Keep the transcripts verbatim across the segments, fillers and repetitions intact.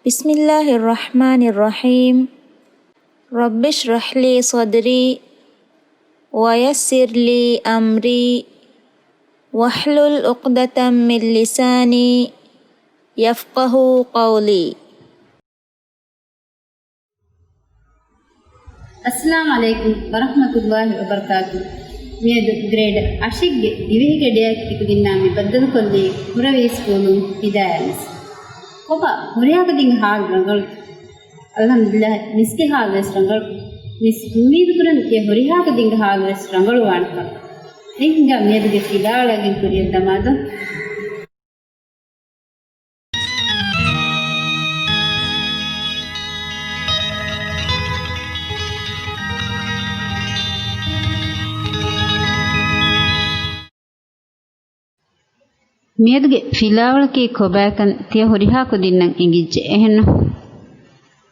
بسم الله الرحمن الرحيم. رب اشرح لي صدري ويسر لي أمري واحلل عقدة من لساني يفقهوا قولي. އައްސަލާމު ޢަލައިކުމް ވަރަޙްމަތުﷲި ވަބަރަކާތު. މިއަދު ގްރޭޑް އަށެއްގެ ދިވެހިގަޑިއަކަށް ތިކުދިންނާ މި ބައްދަލުކޮށްލީ ހުރަވީ ސްކޫލުން ހިދާޔަތް މިސް. ކޮބާ ހުރިހާ ކުދިންގެ ހާލު ރަނގަޅު؟ އަލްޙަމްދުލިއްލާހް، މިސްގެ ހާލު ވެސް ރަނގަޅު. މިސް އުއްމީދު ކުރަން ތިޔަ ހުރިހާ ކުދިންގެ ހާލު ވެސް ރަނގަޅު ވާނެކަން. އެހިންގާ މިއަދުގެ ފިލާވަޅަށް ކުރިއަށް ދަމާދޯ. މިއަދުގެ ފިލާވަޅަކީ ކޮބާކަން ތިޔަ ހުރިހާ ކުދިންނަށް އެނގިއްޖެ އެހެންނު؟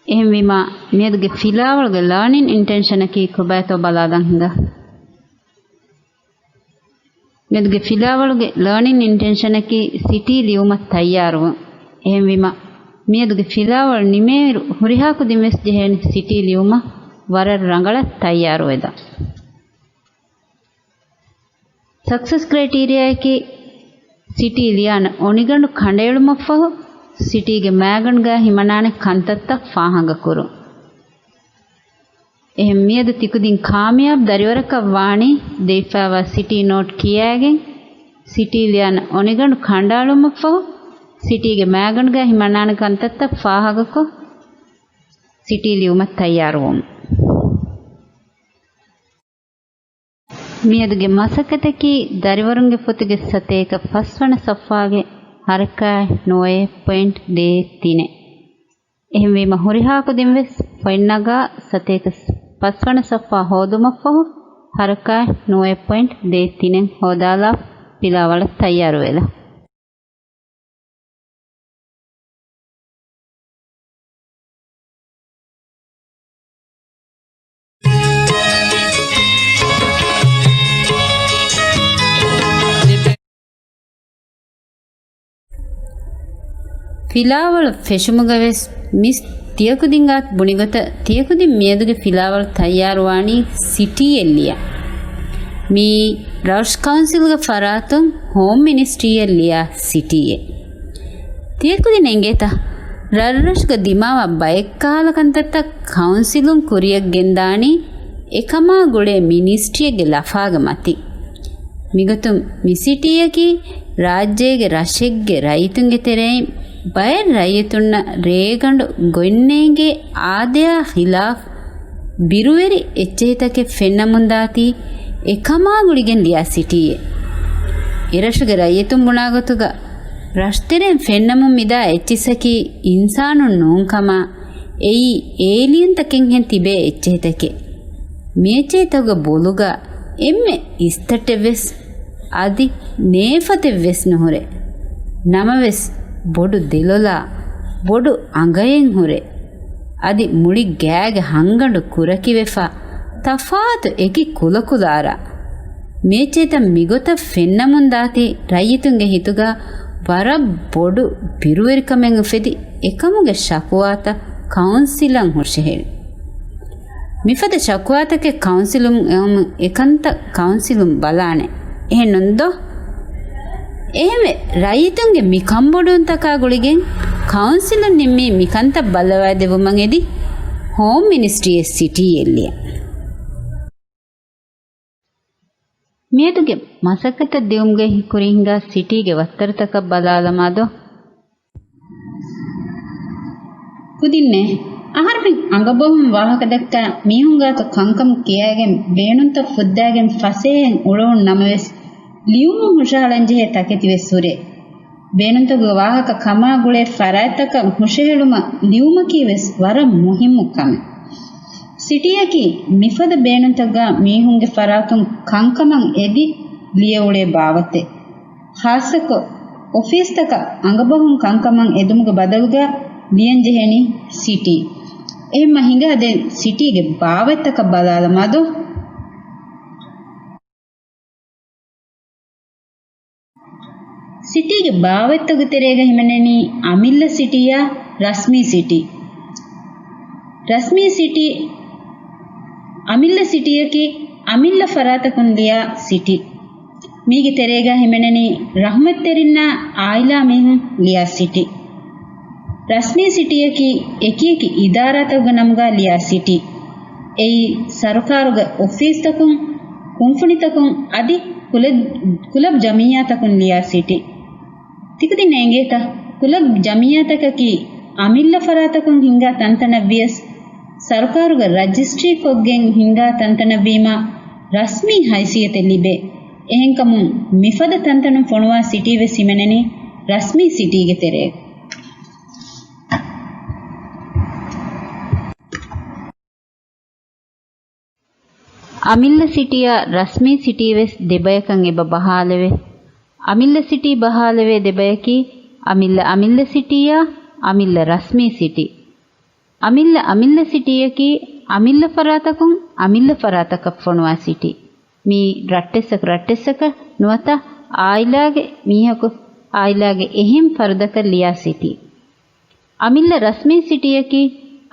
އެހެންވީމާ، މިއަދުގެ ފިލާވަޅުގެ ލާނިން އިންޓެންޝަނަކީ ކޮބާތޯ ބަލާލަން ހިނގާ. މިއަދުގެ ފިލާވަޅުގެ ލާނިން އިންޓެންޝަނަކީ ސިޓީ ލިޔުމަށް ތައްޔާރުވުން. އެހެންވީމަ، މިއަދުގެ ފިލާވަޅު ނިމޭއިރު ހުރިހާ ކުދިން ވެސް ޖެހޭނެ ސިޓީ ލިޔުމަށް ވަރަށް ރަނގަޅަށް ތައްޔާރުވެލަން. ސަކްސެސް ކްރައިޓީރިއާއަކީ ސިޓީ ލިޔާނެ އޮނިގަނޑު ކަނޑައެޅުމަށްފަހު، ސިޓީގެ މައިގަނޑުގައި ހިމަނާނެ ކަންތައްތައް ފާހަގަކުރުން. އެހެން މިއަދު ތިކުދިން ކާމިޔާބު ދަރިވަރަކަށް ވާނީ ދެވިފައިވާ ސިޓީ ނޯޓް ކިޔާގެން، ސިޓީ ލިޔާނެ އޮނިގަނޑު ކަނޑައަޅުމަށްފަހު، ސިޓީގެ މައިގަނޑުގައި ހިމަނާނެ ކަންތައްތައް ފާހަގަކޮށް، ސިޓީ ލިޔުމަށް ތައްޔާރުވުން. މިއަދުގެ މަސައްކަތަކީ ދަރިވަރުންގެ ފޮތުގެ ސަތޭކަ ފަސްވަނަ ސަފްހާގެ ހަރަކާތް ނުވައެއް ޕޮއިންޓް ދޭއް ތިނެއް. އެހެންވީމަ ހުރިހާ ކުދިން ވެސް ފޮތް ނަގާ ސަތޭކަ ފަސްވަނަ ސަފްހާ ހޯދުމަށްފަހު ހަރަކާތް ނުވައެއް ޕޮއިންޓް ދޭއް ތިނެއް ހޯދާލާ ފިލާވަޅަށް ތައްޔާރުވެލަ. ފިލާވަޅު ފެށުމުގަވެސް މިސް ތިޔަކުދިން ގާތު ބުނިގޮތަށް ތިޔަކުދިން މިއަދުގެ ފިލާވަޅު ތައްޔާރުވާނީ ސިޓީއެއް ލިޔާ. މިއީ ރަށު ކައުންސިލްގެ ފަރާތުން ހޯމް މިނިސްޓްރީއަށް ލިޔާ ސިޓީއެއް. ތިޔަކުދިން އެނގޭތަ؟ ރަށްރަށުގަ ދިމާވާ ބައެއްކަހަލަ ކަންތައްތައް ކައުންސިލުން ކުރިއަށް ގެންދާނީ އެކަމާ ގުޅޭ މިނިސްޓްރީއެއްގެ ލަފާގެ މަތިން. މިގޮތުން މި ސިޓީއަކީ ރާއްޖޭގެ ރަށެއްގެ ރައްޔިތުންގެ ތެރެއިން ބައެއް ރައްޔިތުންނަށް ރޭގަނޑު ގޮތްނޭނގޭ އާދަޔާ ހިލާފް ބިރުވެރި އެއްޗެހިތަކެއް ފެންނަމުންދާތީ އެކަމާ ގުޅިގެން ލިޔާ ސިޓީއެއް. އެރަށުގެ ރައްޔިތުން ބުނާގޮތުގަ ރަށުތެރެއިން ފެންނަމުން މިދާ އެއްޗިއްސަކީ އިންސާނުން ނޫންކަމާ، އެއީ އޭލިއަންތަކެއްހެން ތިބޭ އެއްޗެހިތަކެއް. މިއެއްޗެހިތަކުގެ ބޮލުގަ އެންމެ އިސްތައްޓެއްވެސް އަދި ނޭފަތެއްވެސް ނުހުރޭ. ނަމަވެސް، ބޮޑު ދެލޮލާ، ބޮޑު އަނގައެއް ހުރޭ. އަދި މުޅި ގާގެ ހަންގަނޑު ކުރަކިވެފަ، ތަފާތު އެކި ކުލަކުލާރާ. މިއެއްޗެހިތައް މިގޮތަށް ފެންނަމުންދާތީ ރައްޔިތުންގެ ހިތުގަ ވަރަށް ބޮޑު ބިރުވެރިކަމެއް އުފެދި، އެކަމުގެ ޝަކުވާތައް ކައުންސިލަށް ހުށަހެޅި. މިފަދަ ޝަކުވާތަކެއް ކައުންސިލުން އެ-، އެކަންތައް ކައުންސިލުން ބަލާނެ. އެހެންނުން ދޯ؟ އެހެންވެ، ރައްޔިތުންގެ މި ކަންބޮޑުވުންތަކާ ގުޅިގެން ކައުންސިލުން ނިންމީ މި ކަންތައް ބައްލަވާދެއްވުމަށް އެދި ހޯމް މިނިސްޓްރީއެއް ސިޓީއެއް ލިޔަން. މިއަދުގެ މަސައްކަތަށް ދިއުމުގެ ކުރިން ހިނގާ ސިޓީގެ ވައްތަރުތަކަށް ބަލާލަމާ ދޯ؟ ކުދިންނޭ، އަހަރުމެން އަނގަބަހުން ވާހަކަދައްކާ މީހުން ގާތު ކަންކަމު ކިޔާގެން ބޭނުންތައް ފުއްދާގެން ފަސޭހައިން އުޅެވުނު ނަމަވެސް، ލިޔުމުން ހުށަހަޅަންޖެހޭ ތަކެތިވެސް ހުރޭ. ބޭނުންތަކުގެ ވާހަކަ ކަމާ ގުޅޭ ފަރާތްތަކަށް ހުށަހެޅުމަށް ލިޔުމަކީ ވެސް ވަރަށް މުހިއްމު ކަމެއް. ސިޓީއަކީ މިފަދަ ބޭނުންތަކުގަ މީހުންގެ ފަރާތުން ކަންކަމަށް އެދި ލިޔެ އުޅޭ ބާވަތެއް. ޚާއްޞަކޮށް، އޮފީސްތަކަށް އަނގަބަހުން ކަންކަމަށް އެދުމުގެ ބަދަލުގަ ލިޔަންޖެހޭނީ ސިޓީ. އެހެންމަ ހިނގާ ދެން ސިޓީގެ ބާވަތްތަކަށް ބަލާލަމާދޯ. ސިޓީގެ ބާވަތްތަކުގެ ތެރޭގަ ހިމެނެނީ އަމިއްލަ ސިޓީއާ ރަސްމީ ސިޓީ. ރަސްމީ ސިޓީ، އަމިއްލަ ސިޓީއަކީ އަމިއްލަ ފަރާތަކުން ލިޔާ ސިޓީ. މީގެ ތެރޭގަ ހިމެނެނީ ރަޙްމަތްތެރިންނާ އާއިލާ މީހުން ލިޔާ ސިޓީ. ރަސްމީ ސިޓީއަކީ އެކިއެކި އިދާރާތަކުގެ ނަމުގަ ލިޔާ ސިޓީ. އެއީ ސަރުކާރުގެ އޮފީސްތަކުން، ކުންފުނިތަކުން އަދި ކުލަ-، ކުލަބް ޖަމިއްޔާތަކުން ލިޔާ ސިޓީ. ތިކުދިންނަށް އެނގޭތަ؟ ކުލަބް ޖަމިއްޔާތަކަކީ އަމިއްލަ ފަރާތަކުން ހިންގާ ތަންތަނަށް ވިޔަސް، ސަރުކާރުގަ ރަޖިސްޓްރީ ކޮށްގެން ހިންގާ ތަންތަނަށް ވީމާ، ރަސްމީ ހައިސިއްޔަތެއް ލިބޭ. އެހެންކަމުން، މިފަދަ ތަންތަނުން ފޮނުވާ ސިޓީ ވެސް ހިމެނެނީ ރަސްމީ ސިޓީގެ ތެރޭގަ. އަމިއްލަ ސިޓީއާ ރަސްމީ ސިޓީ ވެސް ދެބަޔަކަށް އެބަ ބަހާލެވޭ. އަމިއްލަ ސިޓީ ބަހާލެވޭ ދެބަޔަކީ، އަމިއްލަ އަމިއްލަ ސިޓީއާ އަމިއްލަ ރަސްމީ ސިޓީ. އަމިއްލަ އަމިއްލަ ސިޓީއަކީ އަމިއްލަ ފަރާތަކުން އަމިއްލަ ފަރާތަކަށް ފޮނުވާ ސިޓީ. މީ ރައްޓެއްސަކު ރައްޓެއްސަކަށް ނުވަތަ އާއިލާގެ މީހަކު އާއިލާގެ އެހެން ފަރުދަކަށް ލިޔާ ސިޓީ. އަމިއްލަ ރަސްމީ ސިޓީއަކީ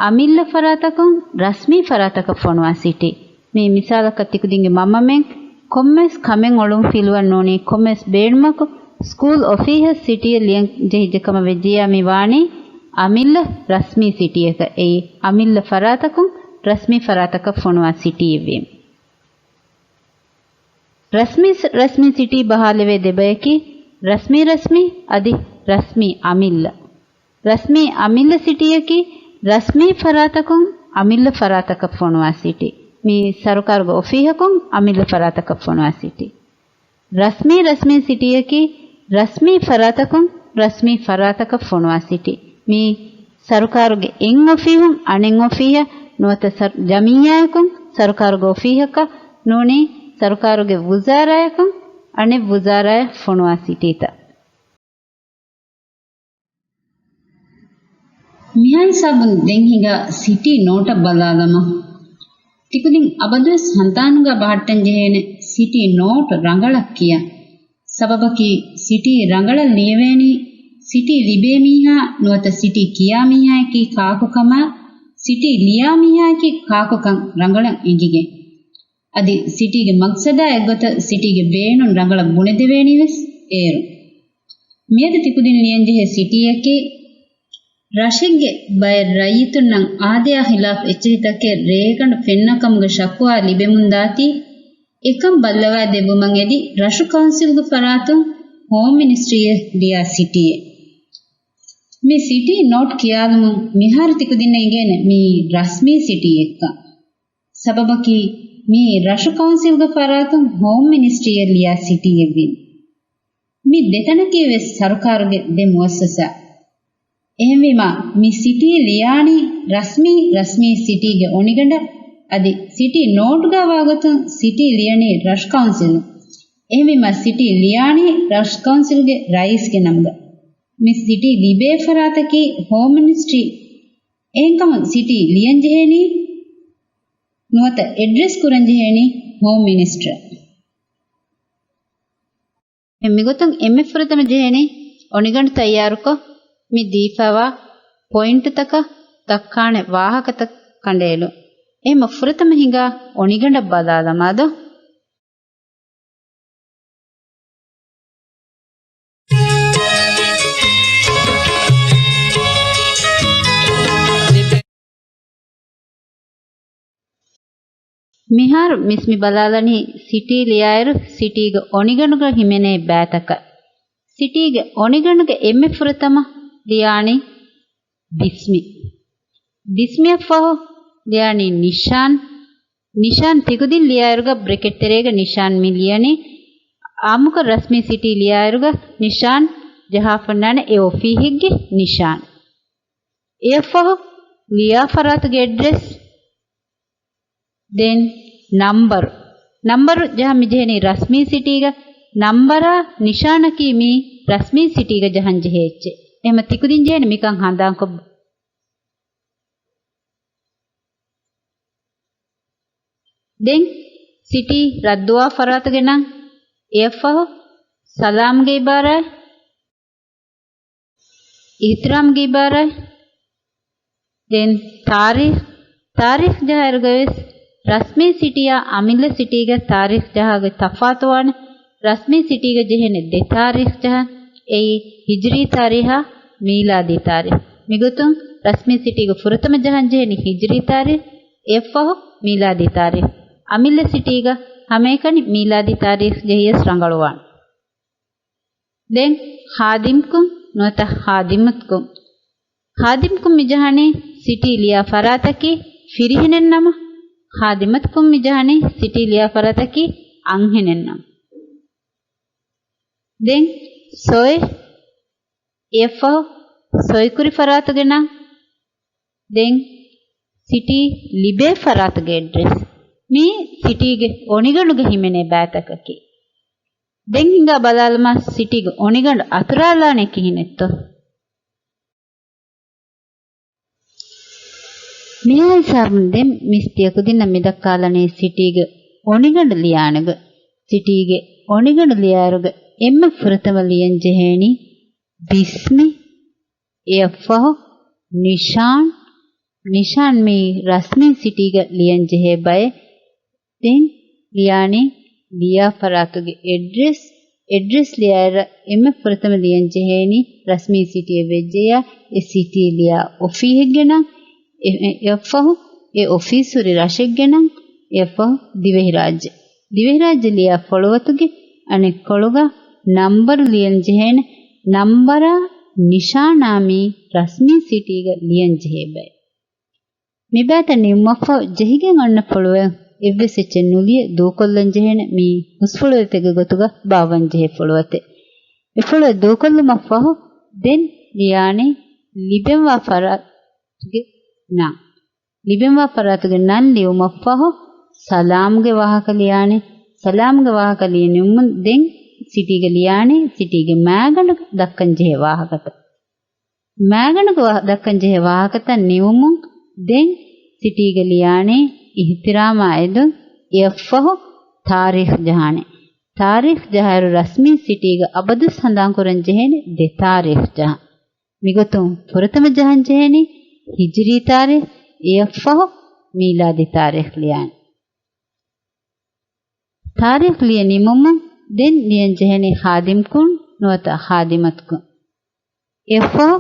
އަމިއްލަ ފަރާތަކުން ރަސްމީ ފަރާތަކަށް ފޮނުވާ ސިޓީ. މީ މިސާލަކަށް ތިކުދިންގެ މަންމަމެން ކޮންމެސް ކަމެއް އޮޅުން ފިލުވަން ނޫނީ ކޮންމެސް ބޭނުމަކު ސްކޫލް އޮފީހަށް ސިޓީއެއް ލިޔަން ޖެހިއްޖެ ކަމަށް ވެއްޖިއްޔާ މި ވާނީ އަމިއްލަ ރަސްމީ ސިޓީއަކަށް. އެއީ އަމިއްލަ ފަރާތަކުން ރަސްމީ ފަރާތަކަށް ފޮނުވާ ސިޓީއެއްވީމަ. ރަސްމީ، ރަސްމީ ސިޓީ ބަހާލެވޭ ދެބަޔަކީ، ރަސްމީ ރަސްމީ އަދި ރަސްމީ އަމިއްލަ. ރަސްމީ އަމިއްލަ ސިޓީއަކީ ރަސްމީ ފަރާތަކުން އަމިއްލަ ފަރާތަކަށް ފޮނުވާ ސިޓީ. މީ ސަރުކާރުގެ އޮފީހަކުން އަމިއްލަ ފަރާތަކަށް ފޮނުވާ ސިޓީ. ރަސްމީ ރަސްމީ ސިޓީއަކީ ރަސްމީ ފަރާތަކުން ރަސްމީ ފަރާތަކަށް ފޮނުވާ ސިޓީ. މީ ސަރުކާރުގެ އެއް އޮފީހުން އަނެއް އޮފީހަށް ނުވަތަ ސަރު-، ޖަމިއްޔާއަކުން ސަރުކާރުގެ އޮފީހަކަށް ނޫނީ ސަރުކާރުގެ ވުޒާރާއަކުން އަނެއް ވުޒާރާއަށް ފޮނުވާ ސިޓީތައް. މިހާ ހިސާބުން ދެން ހިނގާ ސިޓީ ނޯޓަށް ބަލާލަމާ. ތިކުދިން އަބަދުވެސް ހަނދާނުގަ ބަހައްޓަން ޖެހޭނެ ސިޓީ ނޯޓް ރަނގަޅަށް ކިޔަން. ސަބަބަކީ ސިޓީ ރަނގަޅަށް ލިޔެވޭނީ ސިޓީ ލިބޭ މީހާ ނުވަތަ ސިޓީ ކިޔާ މީހާއަކީ ކާކުކަމާ، ސިޓީ ލިޔާ މީހާއަކީ ކާކުކަން ރަނގަޅަށް އެނގިގެން. އަދި ސިޓީގެ މަގްސަދާ އެއްގޮތަށް ސިޓީގެ ބޭނުން ރަނގަޅަށް ބުނެދެވޭނީ ވެސް އޭރު. މިއަދު ތިކުދިން ލިޔަންޖެހޭ ސިޓީއަކީ، ރަށެއްގެ ބައެއް ރައްޔިތުންނަށް އާދަޔާ ހިލާފް އެއްޗެހިތަކެއް ރޭގަނޑު ފެންނަ ކަމުގެ ޝަކުވާ ލިބެމުންދާތީ، އެކަން ބައްލަވާ ދެއްވުމަށް އެދި ރަށު ކައުންސިލްގެ ފަރާތުން ހޯމް މިނިސްޓްރީއަށް ލިޔާ ސިޓީއެއް. މި ސިޓީ ނޯޓް ކިޔާލުމުން މިހާރު ތިކުދިންނަށް އެނގޭނެ މީ ރަސްމީ ސިޓީއެއްކަން. ސަބަބަކީ، މީ ރަށު ކައުންސިލްގެ ފަރާތުން ހޯމް މިނިސްޓްރީއަށް ލިޔާ ސިޓީއެއްވީމަ. މި ދެތަނަކީ ވެސް ސަރުކާރުގެ ދެ މުއައްސަސާ. އެހެންވީމަ، މި ސިޓީ ލިޔާނީ ރަސްމީ، ރަސްމީ ސިޓީގެ އޮނިގަނޑަށް، އަދި ސިޓީ ނޯޓްގަ ވާގޮތުން ސިޓީ ލިޔަނީ ރަށު ކައުންސިލުން. އެހެންވީމަ، ސިޓީ ލިޔާނީ ރަށު ކައުންސިލްގެ ރައީސްގެ ނަމުގަ. މި ސިޓީ ލިބޭ ފަރާތަކީ ހޯމް މިނިސްޓްރީ. އެހެންކަމުން ސިޓީ ލިޔަންޖެހޭނީ ނުވަތަ އެޑްރެސް ކުރަންޖެހޭނީ ހޯމް މިނިސްޓްރަށް. މިގޮތުން އެންމެ ފުރަތަމަ ޖެހޭނީ އޮނިގަނޑު ތައްޔާރުކޮށް، މި ދީފައިވާ ޕޮއިންޓުތަކަށް ދައްކާނެ ވާހަކަތައް ކަނޑައެޅުން. އެހެންމަ ފުރަތަމަ ހިނގާ އޮނިގަނޑަށް ބަލާލަމާދޯ. މިހާރު މިސް މި ބަލާލަނީ ސިޓީ ލިޔާއިރު ސިޓީގެ އޮނިގަނޑުގަ ހިމެނޭ ބައިތަކަށް. ސިޓީގެ އޮނިގަނޑުގެ އެންމެ ފުރަތަމަ ލިޔާނީ ދިސްމި. ދިސްމިއަށްފަހު ލިޔާނީ ނިޝާން. ނިޝާން ތިކުދިން ލިޔާއިރުގަ ބްރެކެޓް ތެރޭގަ ނިޝާން މި ލިޔަނީ. އާއްމުކޮށް ރަސްމީ ސިޓީ ލިޔާއިރުގަ ނިޝާން ޖަހާފަންނާނެ އެ އޮފީހެއްގެ ނިޝާން. އެއަށްފަހު ލިޔާ ފަރާތުގެ އެޑްރެސް. ދެން ނަންބަރު. ނަންބަރު ޖަހަން މި ޖެހެނީ ރަސްމީ ސިޓީގަ. ނަންބަރާ ނިޝާނަކީ މީ ރަސްމީ ސިޓީގަ ޖަހަން ޖެހޭ އެއްޗެއް. އެހެމަ ތިކުދިން ޖެހެނީ މިކަން ހަނދާންކޮށް. ދެން ސިޓީ ރައްދުވާ ފަރާތުގެ ނަން. އެއަށްފަހު ސަލާމްގެ އިބާރާތް. އިޙްތިރާމްގެ އިބާރާތް. ދެން ތާރީޚް، ތާރީޚް ޖަހާއިރުގަވެސް ރަސްމީ ސިޓީއާ އަމިއްލަ ސިޓީގެ ތާރީޚް ޖަހާގޮތް ތަފާތުވާނެ. ރަސްމީ ސިޓީގަ ޖެހޭނެ ދެ ތާރީޚް ޖަހަން. އެއީ ހިޖްރީ ތާރީޚާ މީލާދީ ތާރީޚް. މިގޮތުން ރަސްމީ ސިޓީގަ ފުރަތަމަ ޖަހަން ޖެހޭނީ ހިޖްރީ ތާރީޚް، އެއަށްފަހު މީލާދީ ތާރީޚް. އަމިއްލަ ސިޓީގަ ހަމައެކަނި މީލާދީ ތާރީޚް ޖެހިޔަސް ރަނގަޅުވާނެ. ދެން ޚާދިމްކުން ނުވަތަ ޚާދިމަތްކުން. ޚާދިމްކުން މިޖަހަނީ ސިޓީ ލިޔާ ފަރާތަކީ ފިރިހެނެއް ނަމަ، ޚާދިމަތްކުން މިޖަހަނީ ސިޓީ ލިޔާ ފަރާތަކީ އަންހެނެއް ނަމަ. ދެން ސޮއި، އެއަށްފަހު ސޮއިކުރި ފަރާތުގެ ނަން. ދެން ސިޓީ ލިބޭ ފަރާތުގެ އެޑްރެސް. މީ ސިޓީގެ އޮނިގަނޑުގަ ހިމެނޭ ބައިތަކަކީ. ދެން ހިނގާ ބަލާލަމާ ސިޓީގެ އޮނިގަނޑު އަތުރާލާނީ ކިހިނެއްތޯ؟ މިހާ ހިސާބުން ދެން މިސް ތިޔަ ކުދިންނަށް މިދައްކާލަނީ ސިޓީގެ އޮނިގަނޑު ލިޔާނެގޮތް. ސިޓީގެ އޮނިގަނޑު ލިޔާއިރުގަ އެންމެ ފުރަތަމަ ލިޔަން ޖެހޭނީ ބިސްމި، އެއަށްފަހު ނިޝާން، ނިޝާން މީ ރަސްމީ ސިޓީގަ ލިޔަން ޖެހޭ ބައެއް. ދެން ލިޔާނީ ލިޔާ ފަރާތުގެ އެޑްރެސް. އެޑްރެސް ލިޔާއިރަށް އެންމެ ފުރަތަމަ ލިޔަން ޖެހޭނީ ރަސްމީ ސިޓީއެއް ވެއްޖެޔާ، އެ ސިޓީ ލިޔާ އޮފީހެއްގެ ނަން، އެ، އެ، އެއަށްފަހު އެ އޮފީސް ހުރި ރަށެއްގެ ނަން، އެއަށްފަހު ދިވެހިރާއްޖެ. ދިވެހިރާއްޖެ ލިޔާ ފޮޅުވަތުގެ އަނެއްކޮޅުގަ ނަންބަރު ލިޔަން ޖެހޭނެ. ނަންބަރާ ނިޝާނާ މީ ރަސްމީ ސިޓީގަ ލިޔަން ޖެހޭ ބައެއް. މިބައިތައް ނިމުމަށްފަހު ޖެހިގެން އޮންނަ ފޮޅުވަތް އެއްވެސް އެއްޗެއް ނުލިޔެ ދޫކޮށްލަން ޖެހޭނެ. މީ ހުސްފޮޅުވަތެއްގެ ގޮތުގަ ބާއްވަން ޖެހޭ ފޮޅުވަތެއް. އެ ފޮޅުވަތް ދޫކޮށްލުމަށްފަހު ދެން ލިޔާނީ ލިބެންވާ ފަރާތުގެ ނަން. ލިބެންވާ ފަރާތުގެ ނަން ލިޔުމަށްފަހު ސަލާމްގެ ވާހަކަ ލިޔާނީ. ސަލާމްގެ ވާހަކަ ލިޔެ ނިމުމުން ދެން ސިޓީގަ ލިޔާނީ ސިޓީގެ މައިގަނޑު ދައްކަން ޖެހޭ ވާހަކަތައް. މައިގަނޑުގެ ވާ-، ދައްކަން ޖެހޭ ވާހަކަތައް ނިމުމުން ދެން ސިޓީގަ ލިޔާނީ އިޙްތިރާމާ އެދުން. އެއަށްފަހު ތާރީޚް ޖަހާނެ. ތާރީޚް ޖަހާއިރު ރަސްމީ ސިޓީގަ އަބަދުވެސް ހަނދާންކުރަން ޖެހޭނެ ދެ ތާރީޚް ޖަހަން. މިގޮތުން ފުރަތަމަ ޖަހަން ޖެހޭނީ ހިޖްރީ ތާރީޚް، އެއަށްފަހު މީލާދީ ތާރީޚް ލިޔާނެ. ތާރީޚް ލިޔެ ނިމުމުން ދެން ލިޔަން ޖެހޭނީ ޚާދިމްކުން ނުވަތަ ޚާދިމަތްކުން. އެއަށްފަހު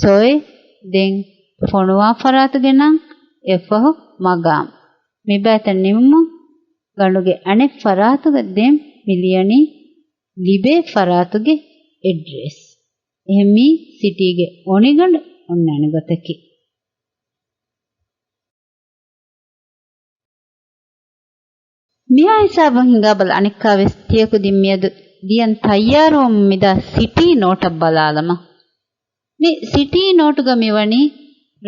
ސޮއި، ދެން ފޮނުވާ ފަރާތުގެ ނަން، އެއަށްފަހު މަގާމް. މިބައިތައް ނިމުމުން ގަނޑުގެ އަނެއް ފަރާތުގަ ދެން މި ލިޔަނީ ލިބޭ ފަރާތުގެ އެޑްރެސް. އެހެން މީ ސިޓީގެ އޮނިގަނޑު އޮންނާނެ ގޮތަކީ. މިހާ ހިސާބުން ހިނގާބަލަ އަނެއްކާވެސް ތިޔަ ކުދިން މިއަދު ލިޔަން ތައްޔާރުވަމުން މިދާ ސިޓީ ނޯޓަށް ބަލާލަމާ. މި ސިޓީ ނޯޓުގަ މިވަނީ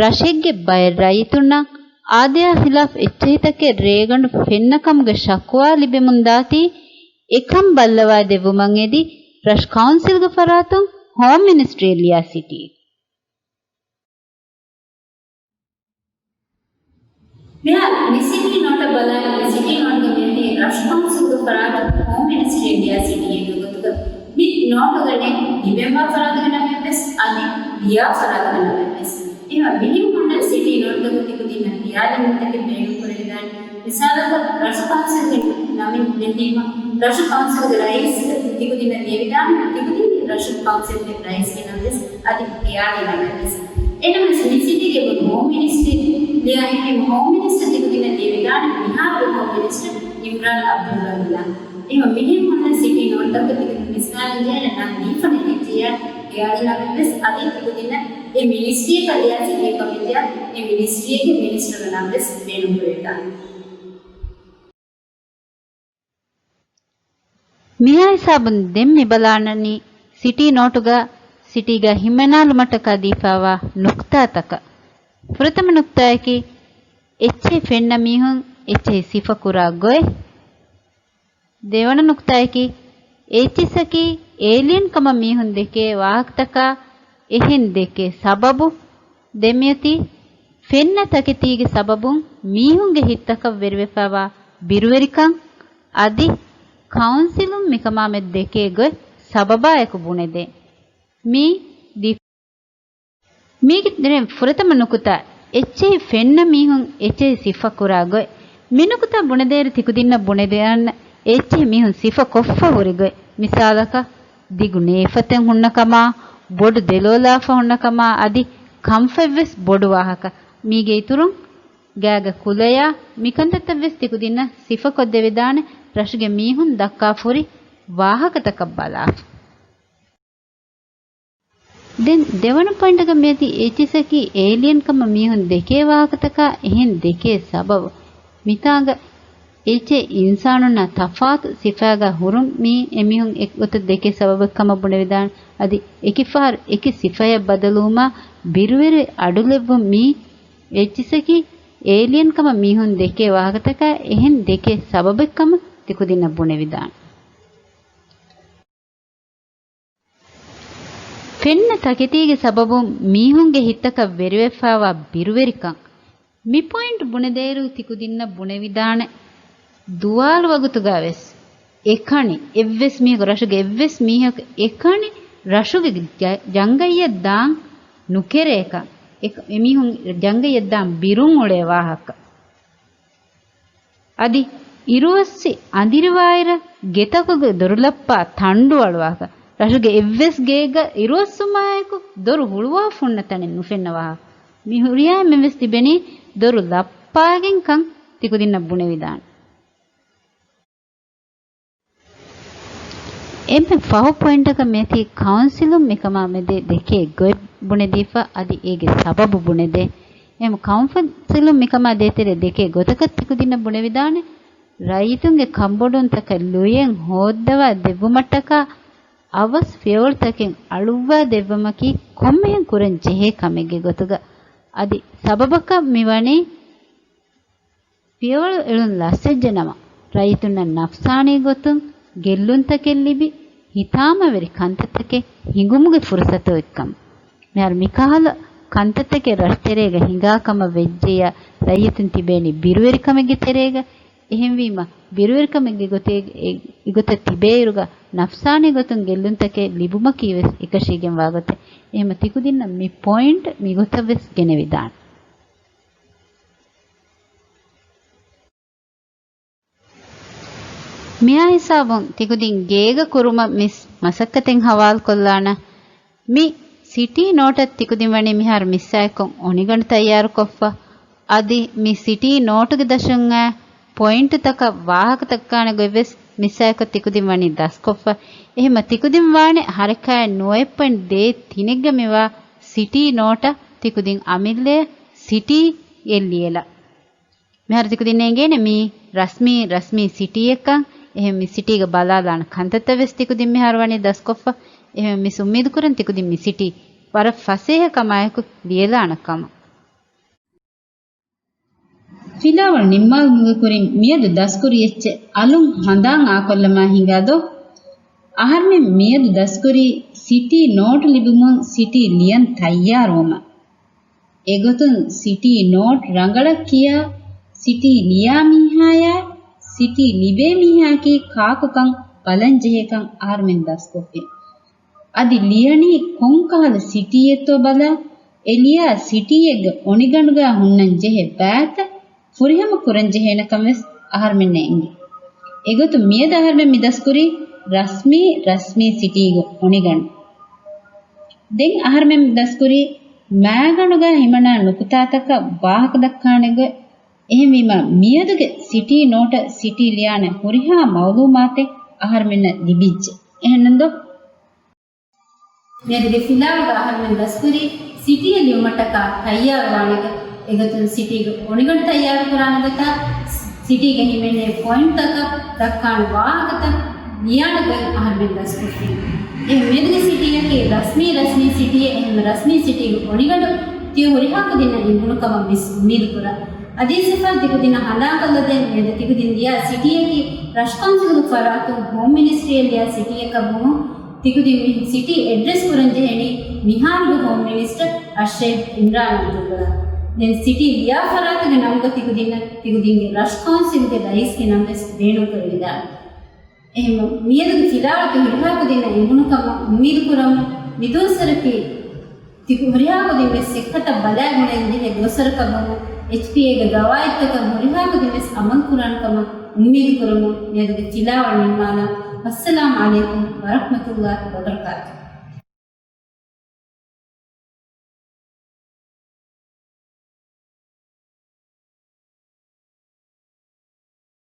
ރަށެއްގެ ބައެއް ރައްޔިތުންނަށް އާދަޔާ ހިލާފް އެއްޗެހިތަކެއް ރޭގަނޑު ފެންނަ ކަމުގެ ޝަކުވާ ލިބެމުންދާތީ، އެކަން ބައްލަވާދެއްވުމަށް އެދި ރަށު ކައުންސިލްގެ ފަރާތުން ހޯމް މިނިސްޓްރީއަށް ލިޔާ ސިޓީ. މިހާރު މި ސިޓީ ނޯޓަށް ބަލާއިރު، މި ސިޓީ ނޯޓުގަ މިއޮތީ ރަށު ކައުންސިލްގެ ފަރާތުން ހޯމް މިނިސްޓްރީއެއް ލިޔާ ސިޓީއެއްގެ ގޮތުގަ. މި ނޯޓުގަ ނެތް ލިބެންވާ ފަރާތުގެ ނަމެއްވެސް އަދި ލިޔާ ފަރާތުގެ ނަމެއްވެސް. އެހެންވެ މިހެން ހުންނަ ސިޓީ ނޯޓުތަކުން ތިކުދިންނަށް ލިޔާލެވުންތަކެއް ބޭނުންކުރެވިދާނެ. މިސާލަކަށް ރަށު ކައުންސިލްގެ ނަމެއް ނެތީމަ، ރަށު ކައުންސިލްގެ ރައީސް ތިކުދިންނަށް ލިޔެވިދާނެ، ތިކުދިން ރަށު ކައުންސިލްގެ ރައީސްގެ ނަންވެސް އަދި ލިޔާލި ނަމެއްވެސް. އެނަމަވެސް މި ސިޓީގެ ހޯމް މިނިސްޓްރީ ލިޔާ ހިނގީމަ، ހޯމް މިނިސްޓަރ ތިކުދިންނަށް ލިޔެވިދާނެ މިހާރު ހޯމް މިނިސްޓަރ އިމްރާން އަބްދުއްލާ ގިލާން. އެހެން މިހެން ހުންނަ ސިޓީ ނޯޓުތަކުން ތިކުދިން ވިސްނާލަން ޖެހޭނެ ނަން ލިޔެފަ ނެތިއްޖެޔާ، ލިޔާލި ނަމެއްވެސް އަދި ތިކުދިންނަށް އެ މިނިސްޓްރީއަކަށް ލިޔާ ސިޓީއަކަށް ވެއްޖެޔާ، އެ މިނިސްޓްރީއެއްގެ މިނިސްޓަރުގެ ނަންވެސް ބޭނުންކުރެވިދާނެ. މިހާ ހިސާބުން ދެން މިބަލާނަނީ ސިޓީ ނޯޓުގަ ސިޓީގަ ހިމަނާލުމަށްޓަކާ ދީފައިވާ ނުކްތާތަކަށް. ފުރަތަމަ ނުކްތާއަކީ، އެއްޗެހި ފެންނަ މީހުން އެއްޗެހި ސިފަކުރާ ގޮތް. ދެވަނަ ނުކްތާއަކީ، އެއްޗިއްސަކީ އޭލިއަން ކަމަށް މީހުން ދެކޭ ވާހަކަތަކާ އެހެން ދެކޭ ސަބަބު. ދެން މިއޮތީ ފެންނަ ތަކެތީގެ ސަބަބުން މީހުންގެ ހިތްތަކަށް ވެރިވެފައިވާ ބިރުވެރިކަން އަދި ކައުންސިލުން މިކަމާމެދު ދެކޭ ގޮތް ސަބަބާއެކު ބުނެދޭން. މީ ދި މީގެ ތެރެއިން ފުރަތަމަ ނުކުތާ، އެއްޗެހި ފެންނަ މީހުން އެއްޗެހި ސިފަ ކުރާ ގޮތް. މި ނުކުތާ ބުނެދޭއިރު ތިކުދިންނަށް ބުނެދޭން އެއްޗެހި މީހުން ސިފަ ކޮށްފަ ހުރި ގޮތް. މިސާލަކަށް، ދިގު ނޭފަތެއް ހުންނަ ކަމާ، ބޮޑު ދެލޯލާފަ ހުންނަ ކަމާ އަދި ކަންފަތްވެސް ބޮޑު ވާހަކަ. މީގެ އިތުރުން، ގާގަ ކުލަޔާ، މިކަންތައްތައްވެސް ތިކުދިންނަށް ސިފަކޮށްދެވިދާނެ ރަށުގެ މީހުން ދައްކާފަ ހުރި ވާހަކަތަކަށް ބަލާފަ. ދެން ދެވަނަ ޕޮއިންޓަކަށް މިއޮތީ އެއްޗެހި އޭލިއަން ކަމަށް މީހުން ދެކޭ ވާހަކަތަކާ އެހެން ދެކޭ ސަބަބު. މިތާނގަ އެއްޗެހި އިންސާނުންނާ ތަފާތު ސިފައިގަ ހުރުން މީ އެމީހުން އެއްގޮތަށް ދެކޭ ސަބަބެއް ކަމަށް ބުނެވިދާނެ. އަދި އެކި ފަހަރު އެކި ސިފަޔަށް ބަދަލުވުމާ ބިރުވެރި އަޑުލެއްވުން މީ އެއްޗެހި އޭލިއަން ކަމަށް މީހުން ދެކޭ ވާހަކަތަކާ އެހެން ދެކޭ ސަބަބެއް ކަމަށް ތިކުދިންނަށް ބުނެވިދާނެ. ފެންނަ ތަކެތީގެ ސަބަބުން މީހުންގެ ހިތްތަކަށް ވެރިވެފައިވާ ބިރުވެރިކަން. މި ޕޮއިންޓް ބުނެދޭއިރު ތިކުދިންނަށް ބުނެވިދާނެ، ދުވާލު ވަގުތުގަ ވެސް އެކަނި، އެއްވެސް މީހަކު، ރަށުގެ އެއްވެސް މީހަކު އެކަނި ރަށުގެ ޖަ-، ޖަނގައްޔަށް ދާން ނުކެރޭކަން، އެ-، އެމީހުން ޖަނގައްޔަށް ދާން ބިރުން އުޅޭ ވާހަކަ. އަދި އިރުއޮއްސި އަނދިރިވާއިރަށް ގެތަކުގެ ދޮރުލައްޕާ ތަނޑުއަޅުވާކަށް، ރަށުގެ އެއްވެސް ގެއެއްގަ އިރުއޮއްސުމާއެކު ދޮރު ހުޅުވާފަ ހުންނަ ތަނެއް ނުފެންނަ ވާހަކަ. މި ހުރިހާ އެންމެންވެސް ތިބެނީ ދޮރު ލައްޕާގެންކަން ތިކުދިންނަށް ބުނެވިދާނެ. އެންމެ ފަހު ޕޮއިންޓަކަށް މިއޮތީ ކައުންސިލުން މިކަމާ މެދޭ ދެކޭ ގޮތް ބުނެދީފަ އަދި އޭގެ ސަބަބު ބުނެދޭ. އެހެން ކައުންސިލުން މިކަމާ ދޭތެރޭ ދެކޭ ގޮތަކަށް ތިކުދިންނަށް ބުނެވިދާނެ، ރައްޔިތުންގެ ކަންބޮޑުވުންތަކަށް ލުޔެއް ހޯއްދަވާ ދެއްވުމަށްޓަކާ އަވަސް ފިޔަވަޅުތަކެއް އަޅުއްވާ ދެއްވުމަކީ ކޮންމެހެން ކުރަން ޖެހޭ ކަމެއްގެ ގޮތުގަ. އަދި ސަބަބަކަށް މިވަނީ ފިޔަވަޅު އެޅުން ލަސްވެއްޖެނަމަ، ރައްޔިތުންނަށް ނަފްސާނީ ގޮތުން ގެއްލުންތަކެއް ލިބި، ހިތާމަވެރި ކަންތައްތަކެއް ހިނގުމުގެ ފުރުސަތު އޮތްކަމަށް. މިހާރު މިކަހަލަ ކަންތައްތަކެއް ރަށުތެރޭގަ ހިނގާ ކަމަށް ވެއްޖެޔާ، ރައްޔިތުން ތިބޭނީ ބިރުވެރިކަމެއްގެ ތެރޭގަ. އެހެންވީމަ، ބިރުވެރިކަމެއްގެ ގޮތެއް، އެ، އެގޮތަށް ތިބޭއިރުގަ ނަފްސާނީ ގޮތުން ގެއްލުންތަކެއް ލިބުމަކީވެސް އެކަށީގެންވާ ގޮތެއް. އެހެންމަ ތިކުދިންނަށް މި ޕޮއިންޓް މިގޮތަށްވެސް ގެނެވިދާނެ. މިއާ ހިސާބުން ތިކުދިން ގޭގަ ކުރުމަށް މިސް މަސައްކަތެއް ހަވާލުކޮށްލާނަން. މި ސިޓީ ނޯޓަށް ތިކުދިން ވަނީ މިހާރު މިއްސާއެއްކޮށް އޮނިގަނޑު ތައްޔާރުކޮށްފަ. އަދި މި ސިޓީ ނޯޓުގެ ދަށުން އައި ޕޮއިންޓުތަކަށް ވާހަކަ ދައްކާނެ ގޮތްވެސް މިއްސާއެއްކޮށް ތިކުދިން ވަނީ ދަސްކޮށްފަ. އެހެންމަ ތިކުދިން ވާނެ ހަރަކާތް ނުވައެއް ޕޮއިންޓް ދޭއް ތިނެއްގަ މިވާ ސިޓީ ނޯޓަށް ތިކުދިން އަމިއްލަ ސިޓީއެއް ލިޔެލަ. މިހާރު ތިކުދިން އެނގޭނެ މީ ރަސްމީ، ރަސްމީ ސިޓީއެއްކަން. އެހެން މި ސިޓީގަ ބަލާލާނެ ކަންތައްތައް ވެސް ތިކުދިން މިހާރު ވަނީ ދަސްކޮށްފަ. އެހެން މިސް އުއްމީދު ކުރަން ތިކުދިން މި ސިޓީ ވަރަށް ފަސޭހަ ކަމާއެކު ލިޔެލާނެ ކަމަށް. ފިލާވަޅު ނިންމާލުމުގެ ކުރިން މިއަދު ދަސްކުރި އެއްޗެއް އަލުން ހަނދާން އާކޮށްލަމާ ހިނގާދޯ؟ އަހަރުމެން މިއަދު ދަސްކުރީ ސިޓީ ނޯޓު ލިބުމުން ސިޓީ ލިޔަން ތައްޔާރުވުމަށް. އެގޮތުން ސިޓީ ނޯޓް ރަނގަޅަށް ކިޔާ، ސިޓީ ލިޔާ މީހާޔާ، ސިޓީ ލިބޭ މީހާއަކީ ކާކުކަން ބަލަންޖެހޭކަން އަހަރުމެން ދަސްކޮށްފިން. އަދި ލިޔަނީ ކޮންކަހަލަ ސިޓީއެއްތޯ ބަލާ، އެ ލިޔާ ސިޓީއެއްގެ އޮނިގަނޑުގަ ހުންނަން ޖެހޭ ބައިތައް ފުރިހަމަ ކުރަންޖެހޭނެކަން ވެސް އަހަރުމެންނަށް އެނގޭ. އެގޮތުން މިއަދު އަހަރުމެން މި ދަސްކުރީ ރަސްމީ، ރަސްމީ ސިޓީގެ އޮނިގަނޑު. ދެން އަހަރުމެން ދަސްކުރީ މައިގަނޑުގަ ހިމަނާ ނުކުތާތަކަށް ވާހަކަ ދައްކާނެ ގޮތް. އެހެންވީމަ، މިއަދުގެ ސިޓީ ނޯޓަށް ސިޓީ ލިޔާނެ ހުރިހާ މައުލޫމާތެއް އަހަރުމެންނަށް ލިބިއްޖެ. އެހެންނުންދޯ؟ މިއަދުގެ ފިލާވަޅުގަ އަހަރުމެން ދަސްކުރީ ސިޓީއެއް ލިޔުމަށްޓަކާ ތައްޔާރުވާނެގޮތް. އެގޮތުން ސިޓީގެ އޮނިގަނޑު ތައްޔާރުކުރާނެ ގޮތާ، ސިޓީގަ ހިމެނޭ ޕޮއިންޓްތަކަށް ދައްކާނެ ވާހަކަތައް ލިޔާނެ ގޮތް އަހަރުމެން ދަސްކޮށްފިން. އެހެން މިއަދުގެ ސިޓީއަކީ ރަސްމީ، ރަސްމީ ސިޓީއެއް. އެހެން ރަސްމީ ސިޓީގެ އޮނިގަނޑު ތިޔަ ހުރިހާ ކުދިންނަށް އެނގުނު ކަމަށް މިސް އުއްމީދު ކުރާ. އަދި ސިފާ ތިކުދިންނަށް ހަނދާންކޮށްލަދޭން، މިއަދު ތިކުދިން ލިޔާ ސިޓީއަކީ ރަށު ކައުންސިލުގެ ފަރާތުން ހޯމް މިނިސްޓްރީއަށް ލިޔާ ސިޓީއަކަށްވުމުން، ތިކުދިން މި ސިޓީ އެޑްރެސް ކުރަންޖެހެނީ މިހާރުގެ ހޯމް މިނިސްޓަރ އައްޝޭޚް އިމްރާން އަބްދުﷲ. ދެން ސިޓީ ލިޔާ ފަރާތުގެ ނަމުގަ ތިކުދިންނަށް ތިކުދިންގެ ރަށު ކައުންސިލްގެ ރައީސްގެ ނަން ވެސް ބޭނުންކުރެވިދާނެ. އެހެން މިއަދުގެ ފިލާވަޅު ތި ހުރިހާ ކުދިންނަށް އެނގުނު ކަމަށް އުއްމީދު ކުރަމުން، މިދުވަސްވަރަކީ ތި ހުރިހާ ގޮތުން ވެސް އެއްކަތަށް ބަލާ ގުޅެން ޖެހޭ ދުވަސްވަރަކަށް ވަމުން، އެޗްޕީއޭގެ ގަވާއިދުތަކަށް ހުރިހާ ގޮތުން ވެސް އަމަލު ކުރާނެ ކަމަށް އުއްމީދު ކުރަމުން މިއަދުގެ ތިލާވަޅު ނިންމާލަން. ވައްސަލާމް ޢަލައިކުމް ވަރަޙްމަތުﷲ ވަބަރަކާތުހު.